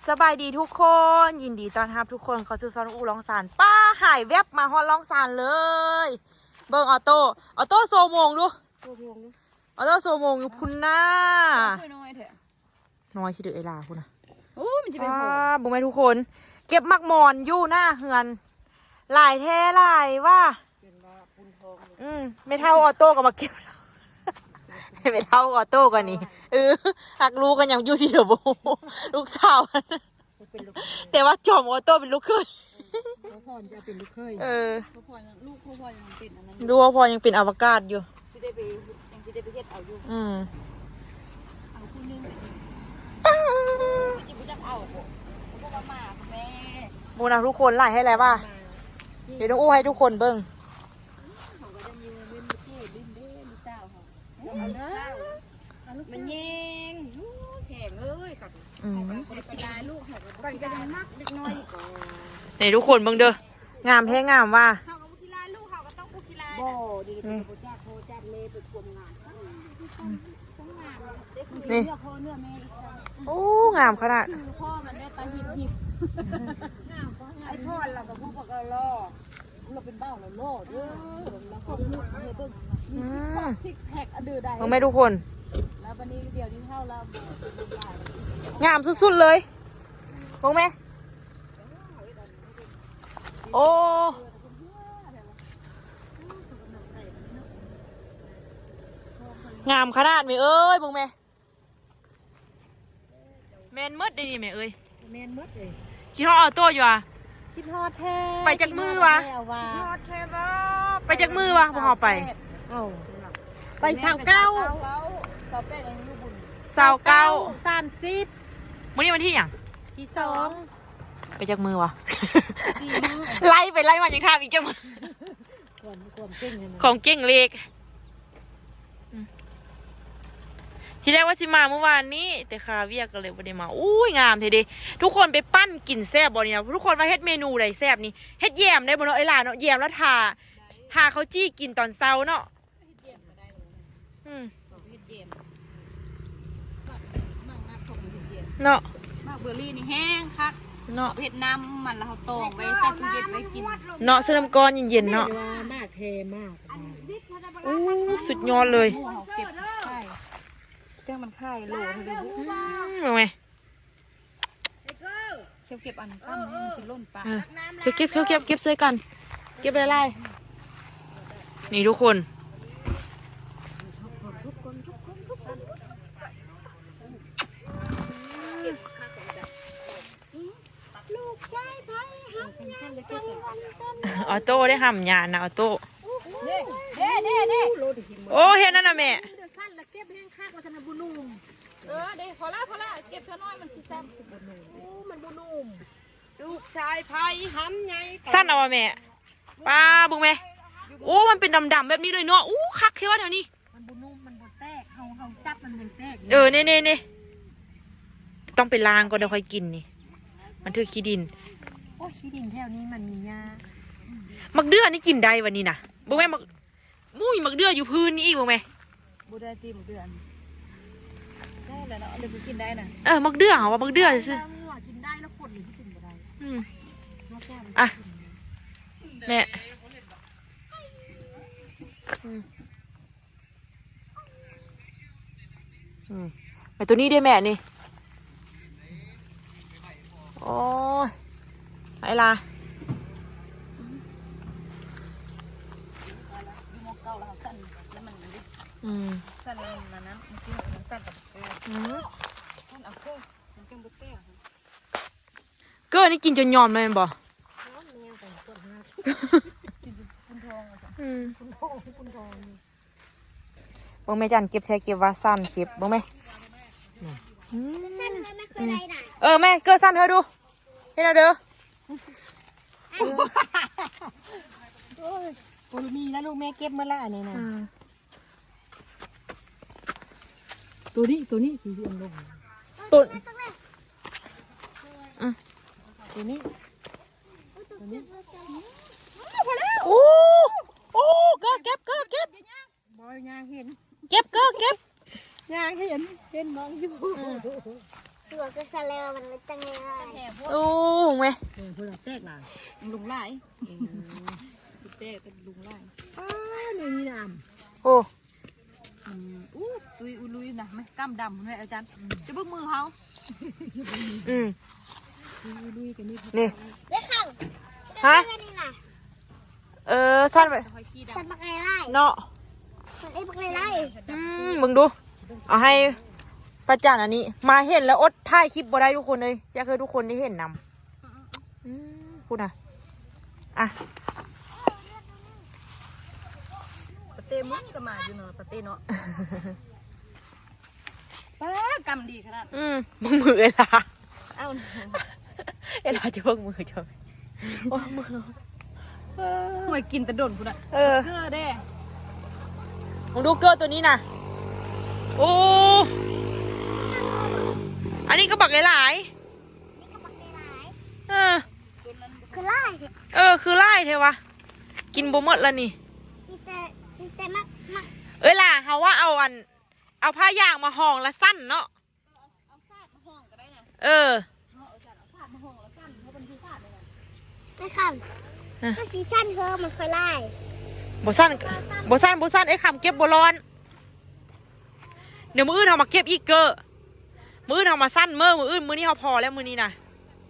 ສະບາຍດີທຸກຄົນ ຍິນດີຕ້ອນຮັບທຸກຄົນເຂົ້າສູ່ຊ່ອງອູ່ລ້ອງຊານ. ປ້າ ຫາຍແວັບມາຮອດລ້ອງຊານເລີຍ. ເບິ່ງອອໂຕ້ ອອໂຕ້ໂຊໂມງດູ ໂຊໂມງດູ ອອໂຕ້ໂຊໂມງຢູ່ພຸ້ນນາ. ນ້ອຍແທ້ ນ້ອຍຊິເດີ ເອລາພຸ້ນນະ. ໂອ້ ມັນຈະເປັນ ປ້າ ໂພດ ເບິ່ງແມ່ທຸກຄົນ ເກັບໝາກໝອນຢູ່ໜ້າເຮືອນ ຫຼາຍແທ້ຫຼາຍວ່າ. ເປັນວ່າປຸນທອງ ອືມ ແມ່ເຖົ້າອອໂຕ້ກໍມາເກັບ ແມ່ເຖົ້າອອໂຕ້ກໍນີ້ ເອີ ຮັກລູກກໍຍັງຢູ່ຊິເດີ ບໍ່ຮູ້ ລູກສາວ ເປັນລູກເຂີຍ ແຕ່ວ່າຈອມອອໂຕ້ເປັນລູກເຂີຍ ເອີ ພໍ່ພໍ່ຈະເປັນລູກເຂີຍ ເອີ ພໍ່ພໍ່ຍັງ ລູກພໍ່ພໍ່ຍັງເປັນອັນນັ້ນ ລູກພໍ່ຍັງເປັນອາວະກາດຢູ່ ຊິໄດ້ໄປ ຍັງຊິໄດ້ໄປເຮັດເອົາຢູ່ ອືມ ເອົາຜູ້ໜຶ່ງ ຕັ້ງ ຊິບໍ່ຈັກເອົາບໍ່ ເຂົາບອກວ່າໝາແມ່ ບໍ່ນະ ທຸກຄົນຫຼາຍແທ້ແຫຼະວ່າ ເດ ຕ້ອງອູ້ໃຫ້ທຸກຄົນເບິ່ງ ເຂົາກໍຈະມີເງິນເກັບຫຼິ້ນເດ້ ລູກສາວເຮົາ ເອົາລູກສາວ ມັນແຍງ ໂອ້ ແພງເອີຍ ອືມ ເຂົາກໍບໍ່ໄດ້ກິນຫຼາຍ ລູກເຂົາກໍບໍ່ກິນຫຼາຍ ມັກເດັກນ້ອຍ ນີ້ທຸກຄົນເບິ່ງເດີ ງາມແທ້ງາມວ່າ ເຮົາກໍບໍ່ກິນຫຼາຍ ລູກເຮົາກໍຕ້ອງບໍ່ກິນຫຼາຍ ບໍ່ ເດ ນີ້ ບໍ່ຈັກພໍ່ຈັກແມ່ເປັນຄວາມງາມ ຄວາມງາມ ນີ້ ເນື້ອພໍ່ເນື້ອແມ່ອີກ ໂອ້ ງາມຂະໜາດ ຄືພໍ່ມັນໄດ້ປາຫິບຫິບ ງາມ ໄອ້ພອນລາວກໍຜູ້ປະກອບລໍ ລາວເປັນບ່າວແລ້ວຫຼໍ່ເດີ ລາວກໍຮູ້ໃຫ້ເບິ່ງ ມີ ອືມ ຊິກແພັກອັນເດີໃດ ເບິ່ງແມ່ທຸກຄົນ ແລ້ວບັດນີ້ດຽວນີ້ເຮົາລາວ ງາມສຸດໆເລີຍ ເບິ່ງແມ່ ໂອ້ ງາມຂະໜາດແມ່ເອີຍ ເບິ່ງແມ່. ແມ່ນໝົດເດ້ນີ້ແມ່ເອີຍ ແມ່ນໝົດເອີຍ ຄິດຮອດອອໂຕ້ຢູ່ຫວາ ຄິດຮອດແທ້ ໄປຈັກມື້ຫວາ ຄິດຮອດແທ້ຫວາ ຄິດຮອດແທ້ບໍ່ ໄປຈັກມື້ຫວາ ພວກເຮົາໄປ ເອົ້າ ໄປຊາວເກົ້າ ຊາວເກົ້າ ຊາວແປດຍັງຢູ່ບຸນ ຊາວເກົ້າ ສາມສິບ ມື້ນີ້ວັນທີຫຍັງ ທີສອງ ໄປຈັກມື້ຫວາ ສີ່ມື້ ໄລ່ໄປໄລ່ມາຍັງຖາມອີກຈັກມື້ ຄວາມ ຄວາມເກັ່ງຫັ້ນນະ ຂອງເກັ່ງເລກ ອືມ ທີແລກວ່າຊິມາມື້ວານນີ້ ແຕ່ຄາວຽກກໍເລີຍບໍ່ໄດ້ມາ. ໂອ້ຍ ງາມແທ້ເດ ທຸກຄົນ. ໄປປັ້ນກິນແຊບບໍ່ນີ້ນະ ທຸກຄົນວ່າເຮັດເມນູໃດແຊບນີ້ ເຮັດແຢມໄດ້ບໍ່ເນາະ ເອື້ອຍຫຼ້າເນາະ ແຢມແລ້ວທາ ທາເຂົ້າຈີ່ກິນຕອນເຊົ້າເນາະ. ອືມ ເນາະ ໝາກເບີຣີນີ້ແຮງຄັກເນາະ ເຮັດນ້ຳມັນແລ້ວເຮົາຕອງໄວ້ໃສ່ຕູ້ເຢັນໄວ້ກິນເນາະ ໃສ່ນ້ຳກ້ອນເຢັນໆເນາະ ໝາກແຮມາກ ໂອ້ ສຸດຍອດເລີຍ ເຮົາເກັບຂາຍ ແຕ່ມັນຂາຍໂລເທົ່າໃດ ອືມ ເບິ່ງແມ ເກັບ ເກັບອັນຕັ້ມໃຫ້ມັນຊິຫຼົ່ນປາ ເອີ ເກັບ ເກັບ ເກັບ ເກັບ ເກັບໃສ່ກັນ ເກັບຫຼາຍໆ ນີ້ທຸກຄົນ ລູກຊາຍໃຜຫຳຍາງ ອອໂຕ້ໄດ້ຫຳຍາງນະ ອອໂຕ້ ເດ້ ເດ້ ເດ້ ເດ້ ໂອ້ ເຮັດນັ້ນນະແມ່ ເກັບແຮງຄັກວ່າຊັ້ນນະ ບໍ່ໜຸ່ມ ເອີ ເດ້ ພໍລະ ພໍລະ ເກັບເທື່ອນ້ອຍມັນຊິສັ້ນ ໂອ້ ມັນບໍ່ໜຸ່ມ ລູກຊາຍໃຜຫຳໃຫຍ່ ສັ້ນເອົາວ່າແມ່ ປ້າ ເບິ່ງແມ່ ໂອ້ ມັນເປັນດຳໆແບບນີ້ເລີຍເນາະ ໂອ້ ຄັກແທ້ວ່າແຖວນີ້ ມັນບໍ່ນຸ່ມ ມັນບໍ່ແຕກ ເຮົາ ເຮົາຈັບມັນຍັງແຕກຢູ່ ເອີ ເນ່ໆໆ ຕ້ອງໄປລ້າງກ່ອນ ດຽວຄ່ອຍກິນນີ້ ມັນຖືກຂີ້ດິນ ໂອ້ຍ ຂີ້ດິນແຖວນີ້ມັນມີຫຍ້າ ໝາກເດື່ອນີ້ກິນໄດ້ວະນີ້ນະ ເບິ່ງແມ່ ໝາກ ໂອ້ຍ ໝາກເດື່ອຢູ່ພື້ນນີ້ອີກ ເບິ່ງແມ່ ບໍ່ໄດ້ຕິ ໝາກເດື່ອ ໄດ້ແລ້ວເນາະ ຫຼືຄືກິນໄດ້ນະ ເອີ ໝາກເດື່ອ ເຮົາວ່າໝາກເດື່ອຊື່ໆ ກິນໄດ້ແລ້ວຄົນນີ້ຊິກິນບໍ່ໄດ້ ອືມ ນອກຈາກ ອ່ະ ແມ່ ອືມ ອືມ ແມ່ ໂຕນີ້ເດ້ແມ່ນີ້ ໂອ້ຍ ໄປລະ ຢູ່ໝ່ອງເກົ່າລະ ຊັ້ນລະມັນ ອືມ ຊັ້ນລະມັນນັ້ນ ມັນຄືມັນສັ່ນ ອືມ ຊັ້ນເອົາເກີ ມັນຈຶ່ງບໍ່ແຕກ ເກີນີ້ກິນຈົນຍອມເລີຍແມ່ນບໍ່? ຍອມ ມັນຍັງໄປກວດຫາ ກິນຈົນພຸ້ນທອງວ່າຊັ້ນ ອືມ ພຸ້ນທອງ ພຸ້ນທອງ ເບິ່ງແມ່ຈັນເກັບແທ້ເກັບວ່າ ສັ່ນເກັບ ເບິ່ງແມ່ ອືມ ເອີ ແມ່ເກີສັ່ນເຮີດູ ເຮັດແນວເດີ ໂອ້ຍ ບໍ່ມີແລ້ວລູກ ແມ່ເກັບໝົດແລ້ວອັນນີ້ນະ ອືມ ໂຕນີ້ ໂຕນີ້ ສີດຽວລົງ ໂຕ ອືມ ໂຕນີ້ ໂຕນີ້ ໂອ້ ໂອ້ ເກີ ເກັບ ເກີ ເກັບ ບໍ່ ຍ່າງເຫັນ ເກັບ ເກີ ເກັບ ຍ່າງເຫັນ ເຫັນມອງຢູ່ ອືມ ຕົວກໍສະແລວມັນເລີຍຈັ່ງໄດ້ຫຼາຍ. ໂອ້ ແມ່ ເອີ ເພິ່ນວ່າແຕກຫຼາຍ ລົງຫຼາຍ ເອີ ແຕກກໍລົງຫຼາຍ. ອ້າ ແມ່ມີນ້ຳ ໂອ້ ອືມ ອູ້ ຕຸ້ຍອຸລຸຍນະ ແມ່ກ້າມດຳພຸ້ນແຫຼະອາຈານ ອືມ ຈະເບິ່ງມືເຮົາ ອືມ ຕຸ້ຍອຸລຸຍກັນນີ້ ນີ້ ເດ້ຄັງ ຮະ ນີ້ນະ ເອີ ສັ່ນໄປ ສັ່ນບັກຫຼາຍໆ ເນາະ ສັ່ນບັກຫຼາຍໆ ອືມ ເບິ່ງດູ ເອົາໃຫ້ປະຈັນອັນນີ້ ມາເຫັນແລ້ວອົດຖ່າຍຄລິບບໍ່ໄດ້ທຸກຄົນເອີຍ ຢາກໃຫ້ທຸກຄົນໄດ້ເຫັນນຳ. ອືມ ພຸ້ນນະ ອ່ະ ປາເຕ້ມັນກໍມາຢູ່ເນາະ ປາເຕ້ເນາະ ປ້າ ກຳດີຂະໜາດ ອືມ ເບິ່ງມືເອື້ອຍຫຼ້າ ເອົ້າ ເອື້ອຍຫຼ້າຈະເບິ່ງມືເຈົ້າ ໂອ້ ມື ໂອ້ຍ ກິນແຕ່ດົນພຸ້ນນະ ເອີ ເກີເດ້ ມອງດູເກີຕົວນີ້ນະ ໂອ້ ອັນນີ້ກໍບັກຫຼາຍໆ ນີ້ກໍບັກຫຼາຍໆ ເອີ ຄືຫຼາຍແທ້ ເອີ ຄືຫຼາຍແທ້ວະ ກິນບໍ່ໝົດລະນີ້ ມີແຕ່ ມີແຕ່ໝາກ ໝາກ ເອີຍຫຼ້າ ເຮົາວ່າເອົາອັນ ເອົາຜ້າຢາງມາຮອງລະສັ້ນເນາະ ເອີ ເອົາສາດມາຮອງລະສັ້ນ ເພາະມັນຄືສາດນີ້ນະ ໄອ້ຄຳ ຮະ ມັນຊິສັ້ນເຮີ ມັນຄ່ອຍຫຼາຍ ບໍ່ສັ້ນ ບໍ່ສັ້ນ ບໍ່ສັ້ນ ໄອ້ຄຳເກັບບໍ່ລອດ. ດຽວມື້ອື່ນເຮົາມາເກັບອີກເກີ ມື້ອື່ນເຮົາມາຊັ້ນເມີ ມື້ອື່ນ ມື້ນີ້ເຮົາພໍແລ້ວ ມື້ນີ້ນະ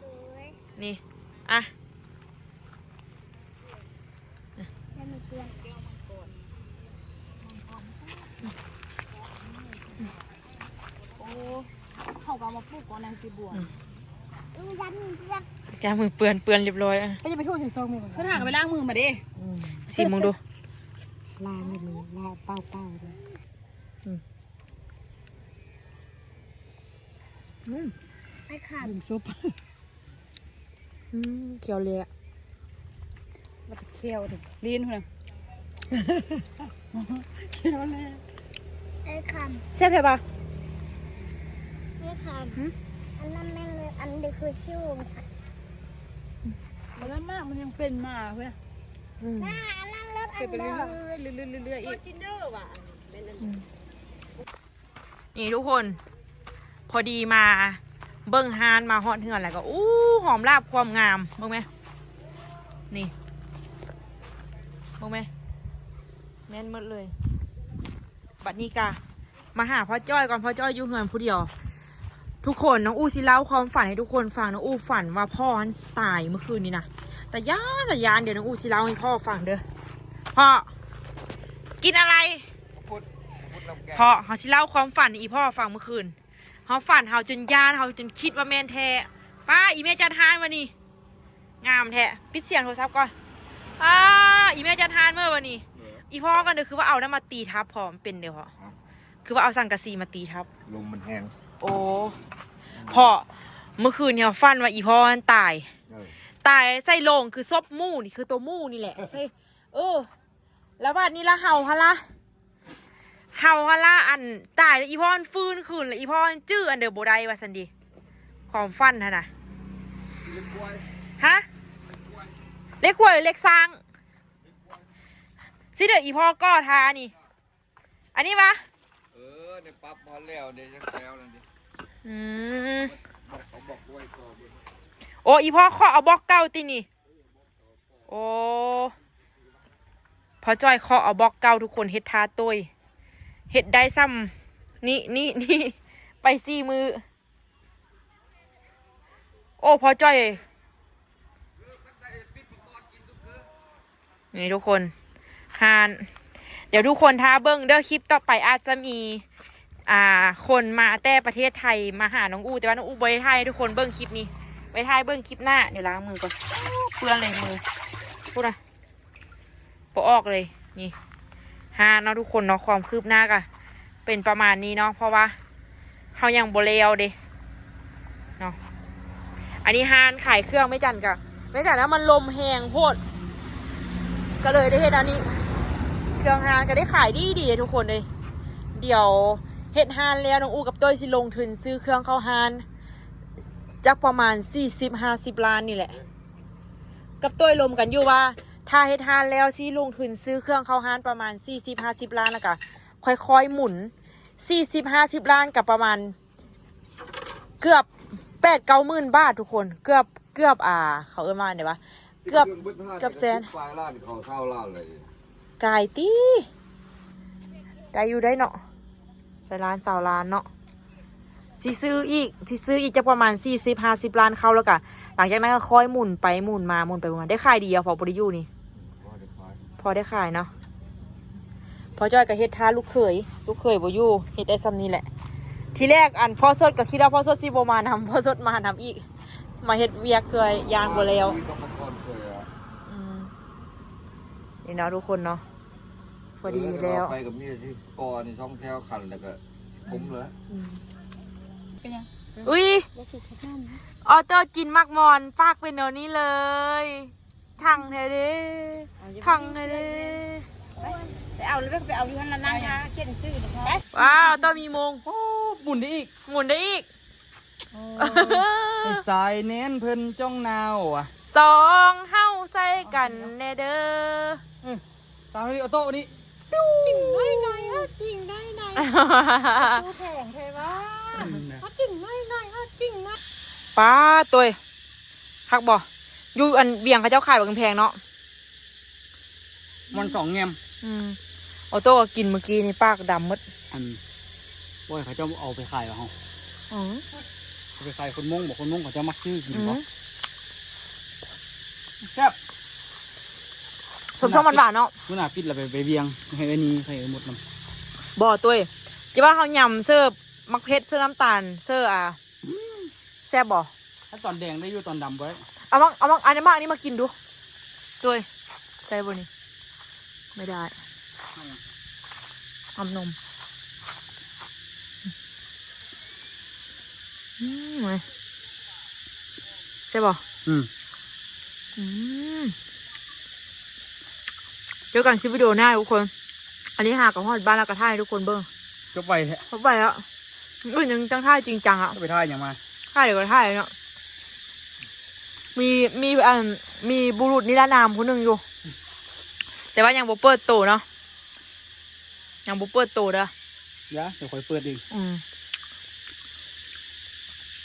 ໂອ້ຍ ນີ້ ອ່ະ ໂອ້ ເຮົາກໍເອົາມາປູກກ່ອນນະຊິບົວ ອືມ ຢ້ານມືເປື້ອນ ຢ້ານມືເປື້ອນ ເປື້ອນຮຽບຮ້ອຍ ອ່ະ ກໍຢ່າໄປໂທດໃສ່ຊອງແມ່ ເພິ່ນຫາກໍໄປລ້າງມືມາເດ້ ອືມ ຊີມເບິ່ງດູ ລ້າງມື ລ້າງເປົ່າໆ ເດີ ອືມ ອືມ ໄອ້ຄຳ ເບິ່ງສົບ ອືມ ຂຽວແຫຼະ ແລ້ວກໍຂຽວເດ້ ລີ້ນພຸ້ນນະ ຂຽວແຫຼະ ໄອ້ຄຳ ແຊບແທ້ບໍ່ ໄອ້ຄຳ ຫື ອັນນັ້ນແມ່ນເລີຍ ອັນນີ້ຄືຊິວ ອັນນັ້ນໝາກມັນຍັງເປັນມາເວີຍ ອືມ ໜ້າ ອັນນັ້ນເລີຍ ອັນ ເປັນໄປເລື້ອຍໆ ເລື້ອຍໆ ອີກ ກິນເດີວ່າ ແມ່ນ ອືມ ນີ້ທຸກຄົນ ພໍດີມາເບິ່ງຮ້ານ ມາຮອດເຮືອນແລ້ວກໍ ອູ້ ຫອມລາບຄວາມງາມ ເບິ່ງແມ ນີ້ ເບິ່ງແມ ແມ່ນໝົດເລີຍ. ບັດນີ້ກະມາຫາພໍ່ຈ້ອຍກ່ອນ ພໍ່ຈ້ອຍຢູ່ເຮືອນຜູ້ດຽວ. ທຸກຄົນ ນ້ອງອູຊິເລົ່າຄວາມຝັນໃຫ້ທຸກຄົນຟັງ. ນ້ອງອູຝັນວ່າພໍ່ຫັ້ນຕາຍເມື່ອຄືນນີ້ນະ ຕາຢ້ານ ຕາຢ້ານ. ດຽວນ້ອງອູຊິເລົ່າໃຫ້ພໍ່ຟັງເດີ. ພໍ່ ກິນອະໄລ? ເພາະເຮົາຊິເລົ່າຄວາມຝັນໃຫ້ອີ່ພໍ່ຟັງເມື່ອຄືນ. ເຮົາຝັນ ເຮົາຈົນຢ້ານ ເຮົາຈົນຄິດວ່າແມ່ນແທ້. ປ້າ ອີ່ແມ່ຈັດຮ້ານວະນີ້ ງາມແທ້. ປິດສຽງໂທລະສັບກ່ອນ. ອ້າ ອີ່ແມ່ຈັດຮ້ານເມີວະນີ້. ເອີ ອີ່ພໍ່ກັນເດີ ຄືວ່າເອົານັ້ນມາຕີທັບ ພໍມັນເປັນເດ້ພໍ່. ຮະ? ຄືວ່າເອົາສັງກະສີມາຕີທັບ. ລົມມັນແຮງ. ໂອ້ ພໍ່ ເມື່ອຄືນນີ້ຝັນວ່າອີ່ພໍ່ນັ້ນຕາຍ. ເອີ ຕາຍໃສ່ໂລງ ຄືສົບໝູນີ້ ຄືໂຕໝູນີ້ແຫຼະ ໃສ່ ເອີ ແລ້ວບາດນີ້ລະເຮົາຫັ້ນລະ ເຮົາຫັ້ນລະ ອັນ ຕາຍແລ້ວ ອີ່ພໍ່ຫັ້ນຟື້ນຄືນ ແລ້ວອີ່ພໍ່ຫັ້ນຈື່ອັນເດີບໍ່ໄດ້ວ່າຊັ້ນຕິ ຄວາມຝັນຫັ້ນນະ. ຮະ? ເລກຄວາຍ ເລກຊ້າງ ຊິເດີ ອີ່ພໍ່ກໍຖ້ານີ້ ອັນນີ້ຫວາ? ເອີ ໄດ້ປັບມາແລ້ວ ໄດ້ຈັກແລ້ວນັ້ນຕິ. ອືມ ເຂົາບອກໄວ້ຕໍ່ເບິ່ງ. ໂອ້ ອີ່ພໍ່ເຄາະເອົາບລັອກເກົ່າຕິນີ້. ໂອ້ ພໍ່ຈ້ອຍເຄາະເອົາບລັອກເກົ່າ ທຸກຄົນ ເຮັດທ່າໂຕ້ຍ ເຮັດໄດ້ຊ່ຳນີ້ ນີ້ ນີ້ ໄປສີ່ມື້. ໂອ້ ພໍ່ຈ້ອຍ ນີ້ທຸກຄົນ ຮ້ານ. ດຽວທຸກຄົນຖ້າເບິ່ງເດີ ຄລິບຕໍ່ໄປອາດຈະມີ ອ່າ ຄົນມາແຕ່ປະເທດໄທມາຫານ້ອງອູ ແຕ່ວ່ານ້ອງອູບໍ່ໄດ້ຖ່າຍໃຫ້ທຸກຄົນເບິ່ງຄລິບນີ້ ໄວ້ຖ່າຍເບິ່ງຄລິບໜ້າ. ດຽວລ້າງມືກ່ອນ ເປື້ອນເລີຍມື ພຸ້ນນະ ບໍ່ອອກເລີຍ. ນີ້ ຮ້ານເນາະທຸກຄົນເນາະ ຄວາມຄືບໜ້າກະເປັນປະມານນີ້ເນາະ ເພາະວ່າເຮົາຍັງບໍ່ແລ້ວເດ້ເນາະ. ອັນນີ້ຮ້ານຂາຍເຄື່ອງແມ່ຈັນກະ ແມ່ຈັນວ່າມັນລົມແຮງໂພດ ກໍເລີຍໄດ້ເຮັດອັນນີ້ ເຄື່ອງຮ້ານກໍໄດ້ຂາຍດີໆ ເດ້ທຸກຄົນເດ້. ດຽວເຮັດຮ້ານແລ້ວ ນ້ອງອູກັບໂຕ້ຍຊິລົງທຶນຊື້ເຄື່ອງເຂົ້າຮ້ານ ຈັກປະມານສີ່ສິບຫ້າສິບລ້ານນີ້ແຫຼະ. ກັບໂຕ້ຍລົມກັນຢູ່ວ່າ ຖ້າເຮັດຮ້ານແລ້ວຊິລົງທຶນຊື້ເຄື່ອງເຂົ້າຮ້ານປະມານສີ່ສິບຫ້າສິບລ້ານ ແລ້ວກະຄ່ອຍໆໝູນ ສີ່ສິບຫ້າສິບລ້ານ ກະປະມານເ ເກືອບແປດເກົ້າໝື່ນບາດທຸກຄົນ ເກືອບ ເກືອບ ອ່າ ເຂົາເອີ້ນວ່າອັນໃດວະ ເກືອບ ເກືອບແສນ ປາຍລ້ານ ເຂົ້າຊາວລ້ານເລີຍ ກາຍຕິ ໄດ້ຢູ່ໄດ໋ເນາະ ໄປລ້ານຊາວລ້ານເນາະ ຊິຊື້ອີກ ຊິຊື້ອີກຈັກປະມານສີ່ສິບຫ້າສິບລ້ານເຂົ້າ ແລ້ວກະຫຼັງຈາກນັ້ນກໍຄ່ອຍໝູນໄປໝູນມາ ໝູນໄປໝູນມາ ໄດ້ຂາຍດີຢູ່ ພໍບໍ່ໄດ້ຢູ່ນີ້ ພໍໄດ້ຂາຍ ພໍໄດ້ຂາຍເນາະ ພໍ່ຈ້ອຍກໍເຮັດຖ້າລູກເຂີຍ ລູກເຂີຍບໍ່ຢູ່ ເຮັດໄດ້ສ່ຳນີ້ແຫຼະ ທີແລກ ອັນ ພໍ່ສົດກໍຄິດວ່າພໍ່ສົດຊິບໍ່ມານຳ ພໍ່ສົດມານຳອີກ ມາເຮັດວຽກຊ່ວຍ ຢ້ານບໍ່ແລ້ວ ມີກຳມະກອນຊ່ວຍອະ ອືມ ນີ້ເນາະທຸກຄົນເນາະ ພໍດີແລ້ວ ເອີ ໄປກັບເມຍຊິກໍອັນນີ້ສອງແຖວຄັນ ແລ້ວກໍຄຸມເລີຍ ອືມ ເປັນຫຍັງ? ອຸ້ຍ ບໍ່ຄືຄັກນຳ ອອໂຕ້ກິນໝາກໝອນ ປາກເປັນແນວນີ້ເລີຍ ທັງແທ້ເດ້ ເອົາ ທັງແທ້ເດ້ ໄປ ໄປເອົາເລີຍ ໄປເອົາຢູ່ຫັ້ນລະ ນັ່ງຖ້າເຂັນຊື້ນະ ໄປ ວ້າວ ໂຕມີໂມງ ໂອ້ ໝູນໄດ້ອີກ ໝູນໄດ້ອີກ ໂອ້ ໃຫ້ສາຍແໜ້ນເພິ່ນຈ້ອງນາວ ສອງເຮົາໃສ່ກັນແດ່ເດີ ເອີ ສາມ ນີ້ ອອໂຕ້ນີ້ ຈິງໄດ້ໄດ້ ເຮົາຈິງໄດ້ໄດ້ ໂຕແຂງແທ້ວ່າ ອືມ ເຮົາຈິງໄດ້ໄດ້ ເຮົາຈິງໄດ້ ປ້າໂຕຍ ຄັກບໍ່? ຢູ່ອັນວຽງເຂົາເຈົ້າຂາຍບັກແພງເນາະ ມັນສອງແງ່ມ ອືມ ອອໂຕ້ກໍກິນມື້ກີ້ນີ້ ປາກດຳໝົດ ອັນ ໂອ້ຍ ເຂົາເຈົ້າເອົາໄປຂາຍວ່າເຮົາ ອືມ ເອົາໄປຂາຍຄົນມົ້ງບໍ ຄົນມົ້ງເຂົາເຈົ້າມັກຊື້ກິນບໍ ອືມ ແຊບ ສົ້ມໆ ຫວານໆ ເນາະ ມື້ໜ້າປິດແລ້ວໄປ ໄປວຽງ ໃຫ້ເອື້ອຍນີ ໃຫ້ເອື້ອຍມົດນຳ ບໍ່ ໂຕຍ ຈະວ່າເຮົາຍຳເສີບໝາກເຜັດ ເສີບນ້ຳຕານ ເສີບ ອ່າ ອືມ ແຊບບໍ່? ຖ້າຕອນແດງໄດ້ຢູ່ ຕອນດຳບໍ່ໄດ້ ເອົາມາ ເອົາມາ ອັນນີ້ມາ ອັນນີ້ມາກິນດູ ໂຕຍ ໄດ້ບໍ່ນີ້? ໄມ່ໄດ້ ອືມ ອຳນົມ ອືມ ແຊບບໍ່? ອືມ ອືມ ເຈີກັນຄລິບວິດີໂອໜ້າທຸກຄົນ ອັນນີ້ຫາກະຮອດບ້ານແລ້ວກະຖ່າຍໃຫ້ທຸກຄົນເບິ່ງ ຈົບໄວແທ້ ຈົບໄວແລ້ວ ມື້ອື່ນຈັ່ງຖ່າຍຈິງຈັງອະ ຈະໄປຖ່າຍຫຍັງມາ? ຖ່າຍກໍຖ່າຍເນາະ ມີ ມີ ອັນ ມີບຸລຸດນິລະນາມຜູ້ໜຶ່ງຢູ່ ແຕ່ວ່າຍັງບໍ່ເປີດໂຕເນາະ ຍັງບໍ່ເປີດໂຕເດີ ຢ່າ ດຽວຂ້ອຍເປີດເອງ ອືມ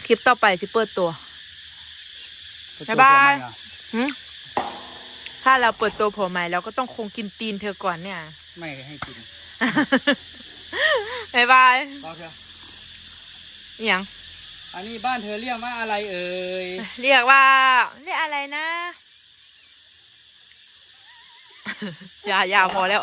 ຄລິບຕໍ່ໄປຊິເປີດໂຕ ບາຍບາຍ ຫືມ ຖ້າເຮົາເປີດໂຕຜົວໃໝ່ ເຮົາກໍຕ້ອງຄົງກິນຕີນເທື່ອກ່ອນເນຍ ໄມ້ໃຫ້ກິນ ບາຍບາຍ ເວົ້າເທື່ອ ອີຫຍັງ? ອັນນີ້ບ້ານເທີຮຽກວ່າອະໄລເອີຍ? ຮຽກວ່າ ຮຽກອະໄລນະ? ຢ່າ ຢ່າ ພໍແລ້ວ.